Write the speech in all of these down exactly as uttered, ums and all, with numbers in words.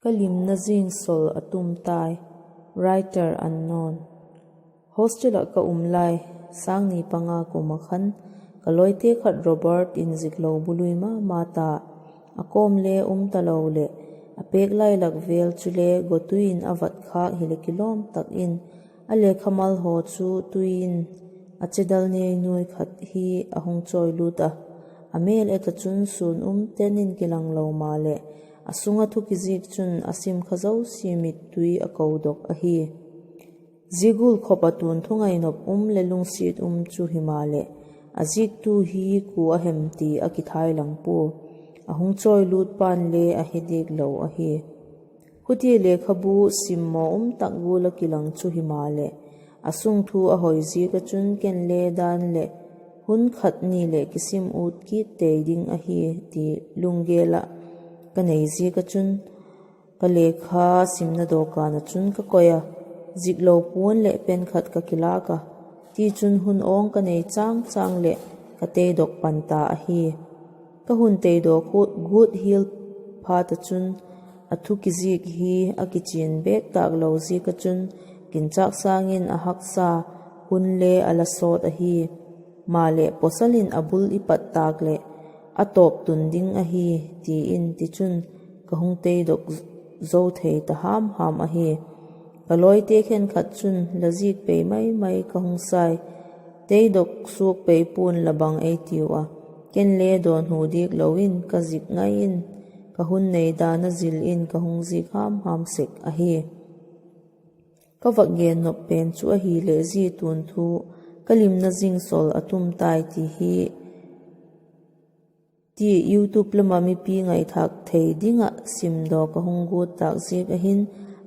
Ka limna zing sawl a tum tai. Writer unknown. Hostel ah ka um lai, sâng ni panga kum ah khan, ka lawite khat Robert in ziklo bu lui ma ma ta. A kawm le um talo leh, a pêk lai lak vêl chule gotui in a vat khâk hileh kilawm tak in, a lekhamal haw chu tui in a chedal nei nuai khat hi a hung chawi lût a. A mêl et ah chun sûn um ten in kilang lo maleh, a sung ah thu kizik chun a sim kha zosia mit tui a kodok ahi. Zia gual khop ah tuanthu ngainop um leh lungsiat um chu himaleh, a ziktu hi kua a hem ti a kithailang pua. A hung chawi lût pa'n le a he diak lo ahi. Hutia lekhabu simmaw um tak gual ah kilang chu himaleh, a sung thu a hoi ziak ah chun ken le dan leh hun khat ni leh kisim ut kit tei ding ahi ti lunggel ah ka nei ziak ah chun, ka lekha simna dawkan ah chun ka koi a, ziklo puan leh pen khat ka kilâk a, tichun hun awng ka nei châng châng leh ka teidok pan ta ahi. Ka hun teidok guat hial phat ah chun, a thu kizik hi a kichian bêk tâk lo ziak ah chun, ginchâk sâng in a haksa hun le a la sawt ahi. Maleh pawsal in a bul i pat tâk leh, a tawp tun ding ahi, ti in tichun, ka hung teidok zo thei ta ham ham ahi. Ka lawite khenkhat chun la zik pei mai mai ka hung sai, teidok suak pei pua'n la bang ei tiu a, ken le dawnhu diak lo in ka zik ngai in, ka hun nei dan a zil in ka hung zik ham ham sek ahi. Ka vak gen nop pen chu ahileh zia tuanthu, ka limna zing sawl a tum tai ti hi, ti YouTube lam ah mipi ngaithâk thei ding ah simdawk ka hung guat tâk ziak ahin,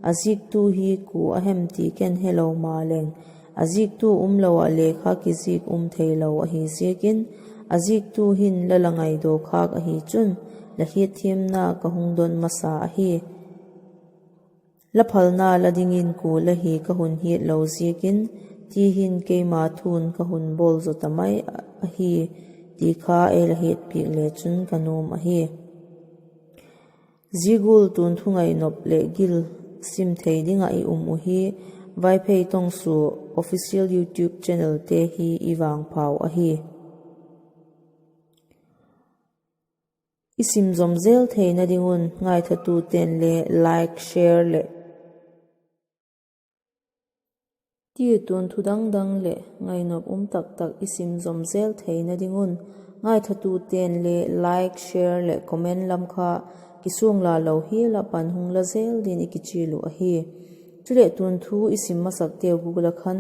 a ziktu hi kua a hem ti ken helo maleng, a ziktu um lo ah lekha kizik um theilo ahi ziakin, a ziktu hin la la ngaidaw khâk ahi chun, la hiatthiamna ka hung don masa ahi. La phalna la dingin kua la hi ka hun hiat lo ziakin, ti hin keima thu'n ka hun bawl zaw ta mai ahi, ti kha ei la hiatpiak le chun ka nuam ahi. Zia gual tuanthu ngainop leh gil sim thei ding ah i um uh hi, Vaiphei Tongsu Official YouTube channel te hi i vangphau ahi. I sim zom zel theina ding un ngaithatute'n le like, share leh, ti tuanthu dang dang leh ngainop um tak tak i sim zom zel theina ding un ngaithatute'n le like, share leh comment lam kha kisuang la lo hial ah pan hung la zel din i kichial uh ahi. Chuleh tuanthu i sim masakteu gual ah khan,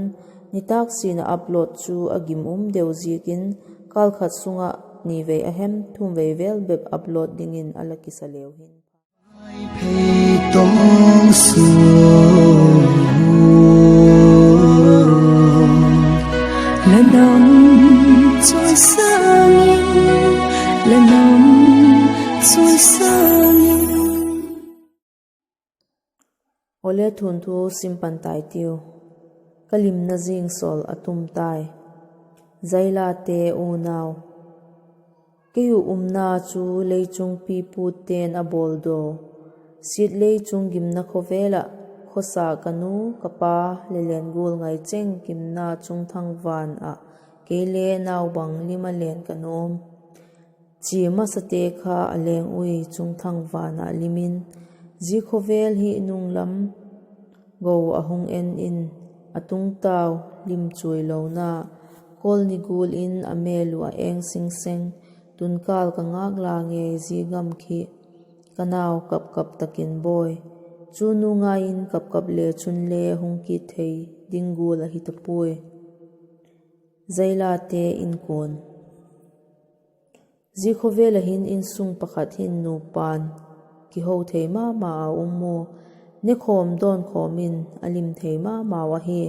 nitâk sin ah upload chu a gim um deu ziakin, kâl khat sung ah ni vei a hem thum vei vêl bep upload dingin a la kisa leu hin. Phei tong su la nam chawisâng in, la nam chawisâng in. Awle, tuanthu sim pan tai tiu. Ka limna zing sawl a tum tai. Zailate unau. Kei uh umna chu leichung pipute'n a bawldaw, siat leichung gimna khawvel ah, khawsa ka nu, ka pa, le len gual ngai cheng gimna chungthang van ah, kei le naubang lim a len ka nuam. Chia masate kha a leng ui chungthang van ah lim in, zia khawvel hi nung lam go a hung en in, a tungtau lim chuai lona, kawlni gual in a mêl uh a eng sing seng, tunkâl ka ngâk la ngei zia gam khi, ka nau kap kap tak in bawi. Chu nu ngai in kap kap le chun le hung kit thei ding gual ahi ta puai. Zailate inkuan. Zia khawvel ah hin insung pakhat hin nupa'n kiho thei ma ma a um ua, nekhawm dawnkhawm in a lim thei ma mau ahi.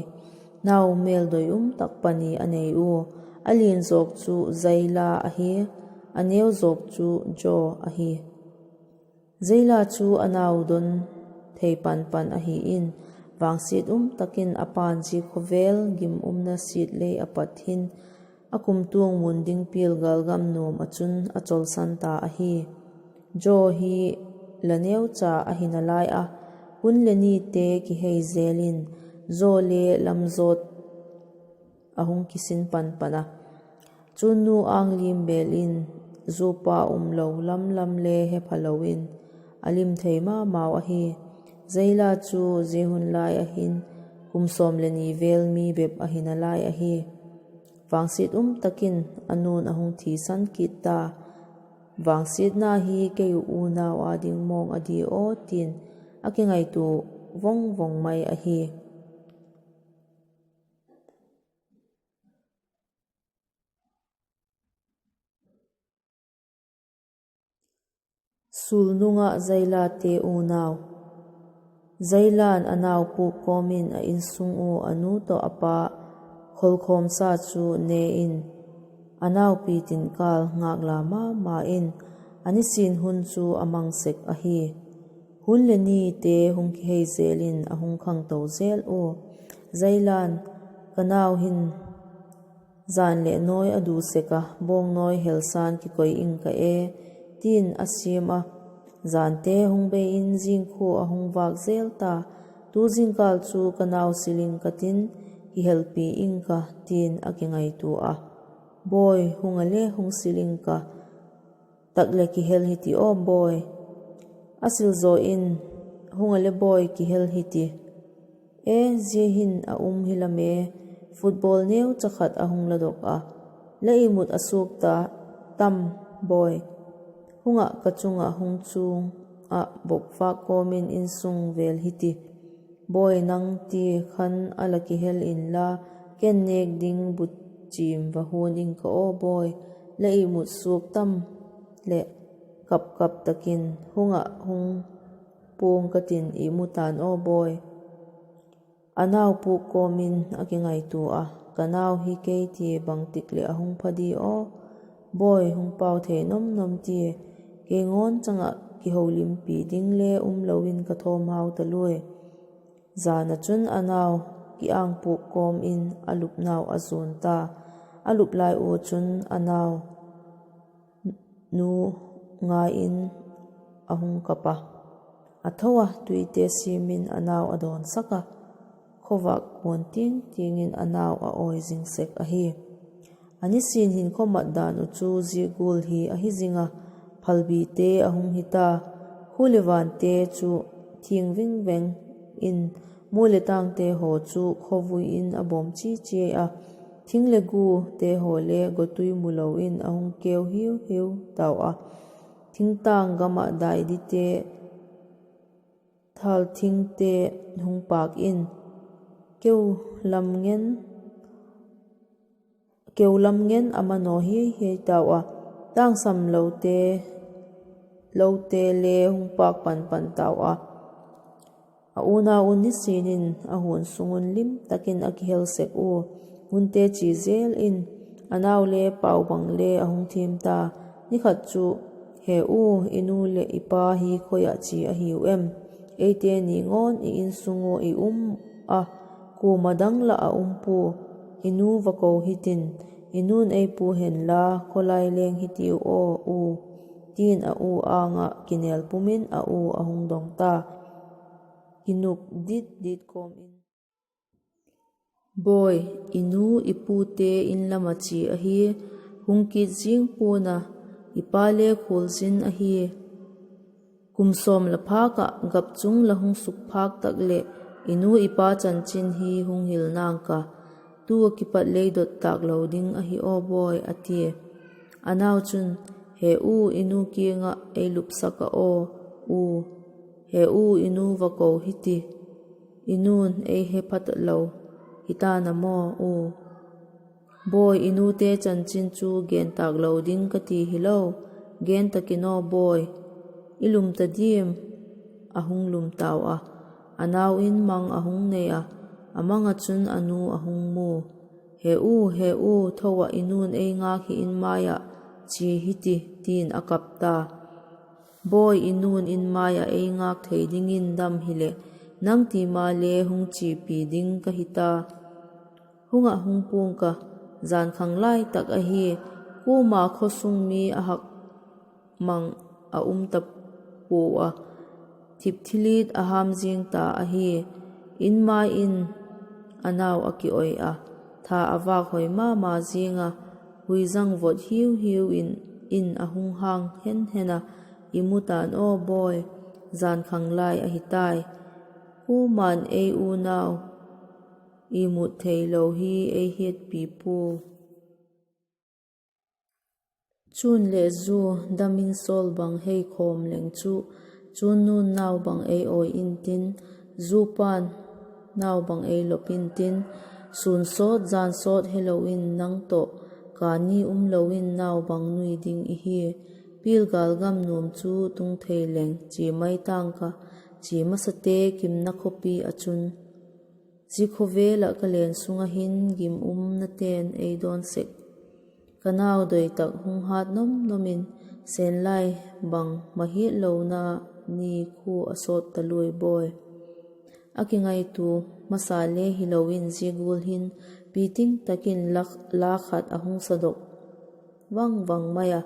Nau mêldoi um tak pani a nei ua, a lian zawk chu Zaila ahi, a neu zawk chu Jo ahi. Zaila chu a nau don thei pan pan ahi in, vangsiat um tak in a pa'n zia khawvel gim umna siat lei a pat hin, a kumtuang mun ding pial gâlgam nuam ah chun a chawlsan ta ahi. Jo hi la neucha ahi nalai a, hun leh nite kihei zel in, zaw le lamzawt a hung kisin pan pan a. Chun nu âng lim bêl in, zuapa umlo lam lam le he phalo in, a lim thei ma mau ahi. Zaila chu zia hun lai ah hin kum sawm leh ni vêl mi bep ahi nalai ahi. Vangsiat um tak in a nu'n a hung thisan kit ta. Vangsiatna hi kei uh unau â ding mawng a di aw, ti'n a kingaitua vang vang mai ahi. Sulnung ah Zailate unau. Zaila'n a nau pûk kawm in a insung ua a nu tawh a pa kholkhawmsa chu ne in, a naupi tin kâl ngâk la ma ma in, a nisin hun chu a mang sek ahi. Hun leh nite hung kihei zel in a hung khangto zel ua. Zaila'n, Ka nau hin jan leh nawi a du sek a, bawngnawi helsan kikoi ing ka e, ti'n a siam a. Jante hung bei in zingkhua a hung vâk zel ta. Tu zingkâl chu ka nau sil ing ka tin, kihelpi ing ka, ti'n a kingaitua a. Bawi, hung a le hung sil ing ka, tak leh kihel hi ti aw bawi. A sil zaw in, Hung a le bawi, kihel hi ti. E, zia hin a um hi la me, football neucha khat a hung ladok a, la imut a suak ta tam, bawi. Hung ah ka chung ah hung chuang ah bok vâk kawm in insung vêl hi ti. Bawi, nang ti khan a la kihel inla, ken nêk ding but chiam va huan ing ka aw bawi, la imut suak tam leh. Kap kap tak in, Hung ah hung puang ka tin, imu ta'n aw bawi. A nau pûk kawm in a kingaitua a, Ka nau hi kei ti bangtik leh a hung pha di aw bawi, hung pau thei nom nom tia, kei ngawn chang ah kiholimpi ding le umlo in ka thawmhau taluai. Jan ah chun a nau kiang pûk kawm in a lupnau a zuan ta. A lup lai ua chun a nau nu ngai in a hung kap a. A tho a, tuite siam in a nau a dawnsak a, khawvâk kuan tiang tiang in a nau a awi zing sek ahi. A nisin hinkhua mat dan uh chu zia gual hi ahi zing a, phalbite a hung hi ta. Khua leh vante chu thiang ving veng in, mual leh tângte haw chu khawvui in a bawm chi chiai a, thing leh gute haw le gotui mulo in a hung keu hiu hiu tau a. Thingtâng gam ah dai dite, thal thingte hung pâk in, keu lam ngen, keu lam ngen a manaw hiai hiai tau a, tângsam lote, lote le hung pâk pan pan tau a. A unau un nisin in a huan sung un lim tak in a kihel sek ua, hunte chia zel in, a nau le pau bang le a hung thiam ta. Ni khat chu, He u, i nu leh i pa hi khoi ah chia ahiu em? Eite ni ngawn i insung ua i um a, kuama dang lah a um pua. I nu va ko hitin, i nu'n ei pua henla, khawlai leng hitiu aw u, ti'n a u âng ah kinêl pum in a u a hung dong ta. Kinuk dit dit kawm in, Bawi, i nu i pute in lam ah chia ahi, hung kit zing pua'n a, i pa le khualzin ahi. Kum sawm la phâk ah gapchung la hung suk phâk tak leh, i nu i pa chanchin hi hung hil nang ka, tu ah kipat lei dot tâk lo ding ahi aw bawi, a tia. A nau chun, He u, i nu kiang ah ei lupsak ah aw u, he u, i nu va ko hiti, i nu'n ei he phat lo hita'n a maw u. Bawi, i nute chanchin chu gen tâk lo ding ka ti hilo, gen tak in aw bawi, i lum ta diam? A hung lum tau a, a nau in mang a hung nei a, a mang ah chun a nu a hung mu. He u, he u, tho ah, i nu'n ei ngâk hi in mai ah chia hiti, ti'n a kap ta. Bawi, i nu'n in mai ah ei ngâk thei dingin dam hileh, nang ti ma le hung chiapi ding ka hita. Hung ah hung puang ka, jan khang lai tak ahi, kuama khawsung mi a hak mang a um ta pua a, Thip thilit a ham zing ta ahi. In mai in a nau a kioi a, tha a vâk hoi ma ma zing a, huizang vot hiu hiu in, in a hung hang hen hen a, I mu ta'n aw bawi, jan khang lai ahi tai. Kuama'n ei unau i mut theilo hi ei hiatpi pua. Chun leh zu dam in sawl bang hei khawm leng chu, chun nu'n nau bang ei awi intin, zu pa'n nau bang ei lop intin, sûn sawt jan sawt helo in nang tawh kâni umlo in nau bang nui ding i hi. Pilgâl gam nuam chu tung thei leng chia mai ta'ng ka, chia masate kimna khawpi ah chun. Zia khawvel ah ka len sung ah hin gim umnate'n ei dawn sek. Ka nau doi tak hung hât nom nom in, sênlai bang ma hiatlona ni khua a sawt taluai bawi. A kingaitua masa le hilo in zia gual hin piting tak in la khat a hung sadok vang vang mai a.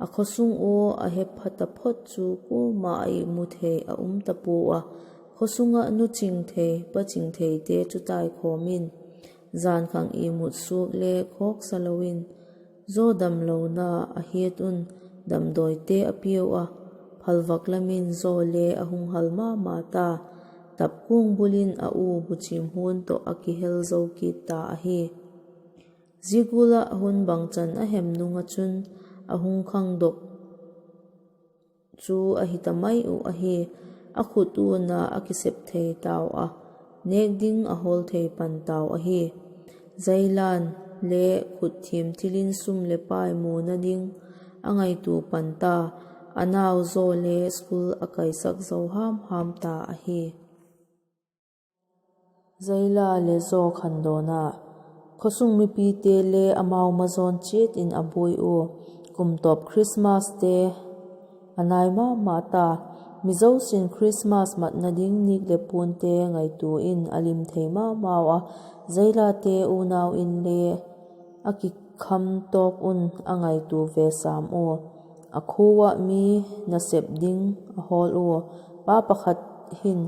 A khawsung ua a he pha taphot chu kuama a i mu thei a um ta pua a. Khawsung ah nu ching thei, pa ching theite chu taikhawm in, jan khang i mut suak le khawksa lo in, zaw damlona a hiat un damdawite a piau a, phalvâk lam in zaw le a hung hal ma ma ta. Tapkuang bul in a u buchim huan tawh a kihel zo kit ta ahi. Zia gual ah hun bangchan a hem nung ah chun a hung khangdok chu ahi ta mai uh ahi. A khut u'n a a kisep thei tau a, nêk ding a hawl thei pan tau ahi. Zaila'n le khut thiam thil in sum leh pai muna ding a ngaitua pan ta, a nau zaw le school a kaisak zo ham ham ta ahi. Zaila leh zaw khandawn a. Khawsung mipite le amau mazawn chiat in a buai ua. Kum tawp Christmaste a nai ma ma ta. Mi zosia'n Christmas matna ding nîk leh puante ngaitua in a lim thei ma mau a. Zailate unau inle a kikham tawk un a ngaitua ve sam ua. A khua ah mi nasep ding a hawl ua. Pa pakhat hin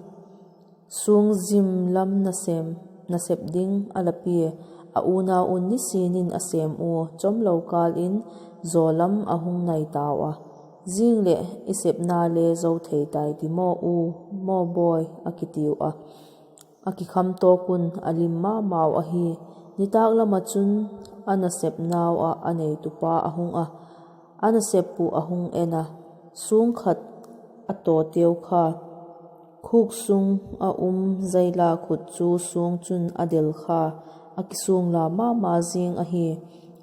suang zim lam nasem, nasep ding a la pia. A unau un nisin in a sêm ua, chawmlo kâl in zaw lam a hung nai tau a. Zing leh i sepna le zo thei tai ti maw u, maw bawi, a kitiu a. A kikham tawk un a lim ma mau ahi. Nitâk lam ah chun a nasepnau ah a neitupa a hung a, a nasep uh a hung en a, suang khat a tawteu kha. Khuk sung a um Zaila khut chu suang chun a del kha, a kisuang la ma ma zing ahi.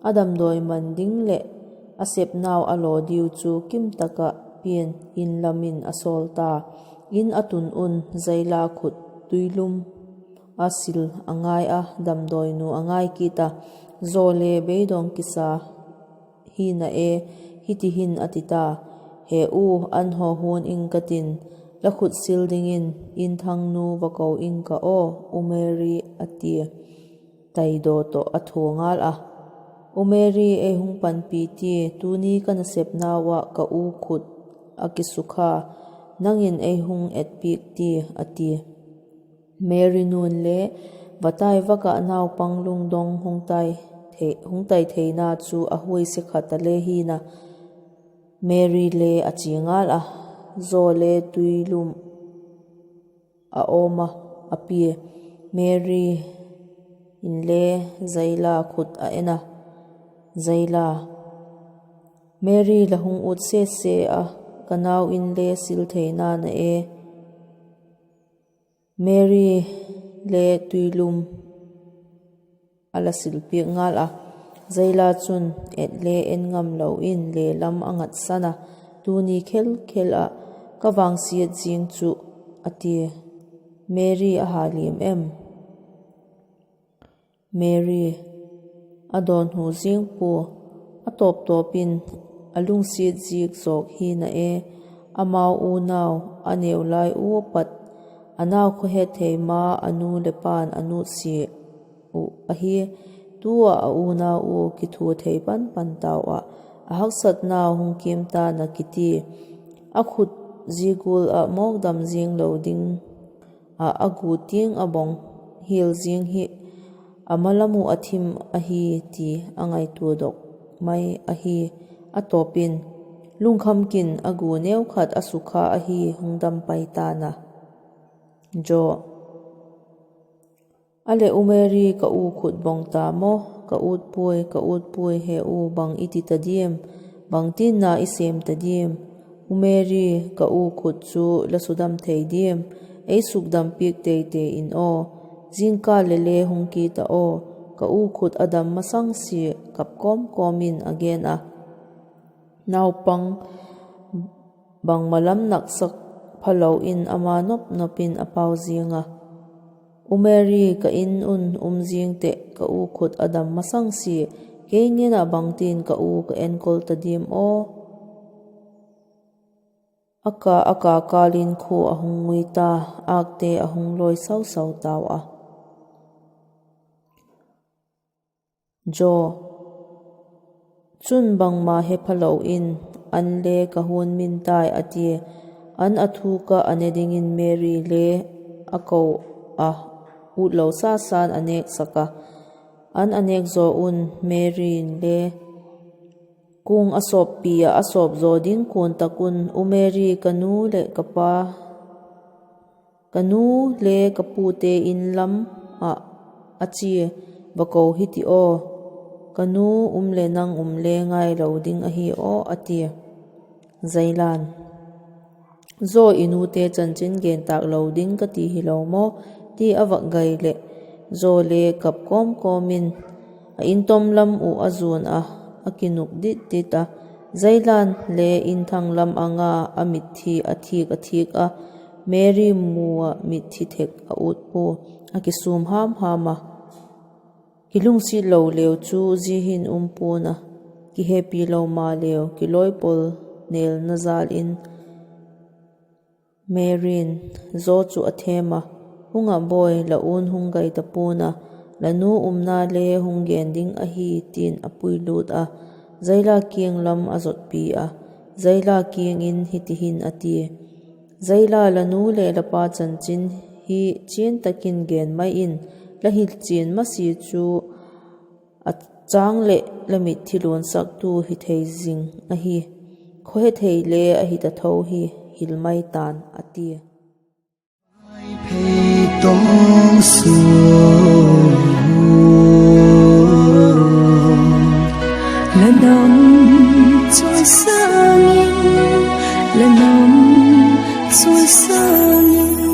A damdawi man ding leh a sepnau a law diu chu kim tak ah pian in lam in a sawl ta. In a tun un Zaila khut tuilum a sil a ngai a, damdawinu a ngai kit a, zaw le beidong kisa hina e, hiti hin a ti ta, He u, an haw huan ing ka tin, la khut sil dingin inthangnu va ko ing ka aw, U Mary, a tia. Taidaw tawh a thua ngal a, U Mary, ei hung panpi tia, tuni ka nasepnau ah ka u khut a kisukha, nang in ei hung etpiak tia, a tia. Mary nu'n le, va tai vak ah naupang lungdong hung tai thei, hung tai theina chu a huaise khat a le hina. Mary le a chia ngal a, zaw le tuilum a awm a, a pia. Mary inle Zaila khut a en a, Zaila, Mary, la hung ut sese a, ka nau inle sil theina na e. Mary le tuilum a la silpiak ngal a, Zaila chun et le en ngamlo in le lam a ngatsan a, tuni khel khel ah ka vangsiat zing chu, a tia. Mary a ha liam em? Mary a dawnhu zing pua, a tawp tawp in a lungsiat ziak zawk hina e, amau unau a neu lai ua pat, a nau khawhetthei ma a nu leh pa'n a nutsia uh ahi. Tu ah a unau ua kithua thei pan pan tau ah, a haksatnau hung kiam ta'n a kiti. A khut zia gual ah mawkdam ziang lo ding ah a gu tiang a bang hial ziang hi a ma lam uh a thim ahi ti a ngaituadok mai ahi. A tawp in, lungkham kin a gu neu khat a sukha ahi, hung dam pai ta'n a. Jaw: A leh, u Mary, ka u khut bang ta maw? Ka ut puai, ka ut puai, he u, bang i ti ta diam? Bangtin na i sêm ta diam? U Mary, ka u khut chu la sudam thei diam? Ei sukdam piak tei tei in aw. Zingkal le le hung kit ta aw. Ka u khut a dam masang sia kap kawm kawm in a gen a. Naupang bangma lam naksak phalo in ama nop nop in a pau ziang a. U Mary, ka In un um ziang teh, ka u khut a dam masang sia, kei ngen ah bangtin ka u ka enkol ta diam aw? A ka, a ka kâl in khua a hung ngui ta, âkte a hung lawi sau sau tau a. Jaw: Chun bangma he phalo in, an le ka huan min tai, a tia. An a thuk ah a ne dingin Mary le a ko a, utlo sa sa'n a nêksak a. An a nêk zaw un Mary in le kuang a sawppi ah a sawp zaw ding kuan tak un, U Mary, ka nu leh ka pa, ka nu le ka pute In lam ah a chia, va ko hi ti aw. Ka nu um leh nang um le ngailo ding ahi aw, a tia. Zaila'n: Zaw, i nute chanchin gen tâk lo ding ka ti hilo maw? ti a vak gai leh, Zaw le kap kawm kawm in a In tom lam uh a zuan a, a kinuk dit dit a. Zaila'n le In thang lam a nga, a mitthi a thiak a thiak a, Mary mu ah mitthi thek a ut pua, a kisûm ham ham a. Kilungsiat lo leu chu zia hin um pua'n a, kihepi lo maleu kilawi pol nelna jâl in Mary'n Zaw chu a thêm a, Hung ah bawi, la u'n hung gai ta pua'n a, la nu umna le hung gen ding ahi, ti'n a puilût a, Zaila kiang lam a zotpi a. Zaila kiang in hiti hin a tia, Zaila, la nu leh la pa chanchin hi chian tak in gen mai in, la hilchian masia chu a châng leh la mitthi luansaktu hi thei zing ahi. Khawhethei le ahi ta tho hi, hil mai ta'n, a tia. Phei tawng suan, la nam chawisâng in, la nam chawisâng in,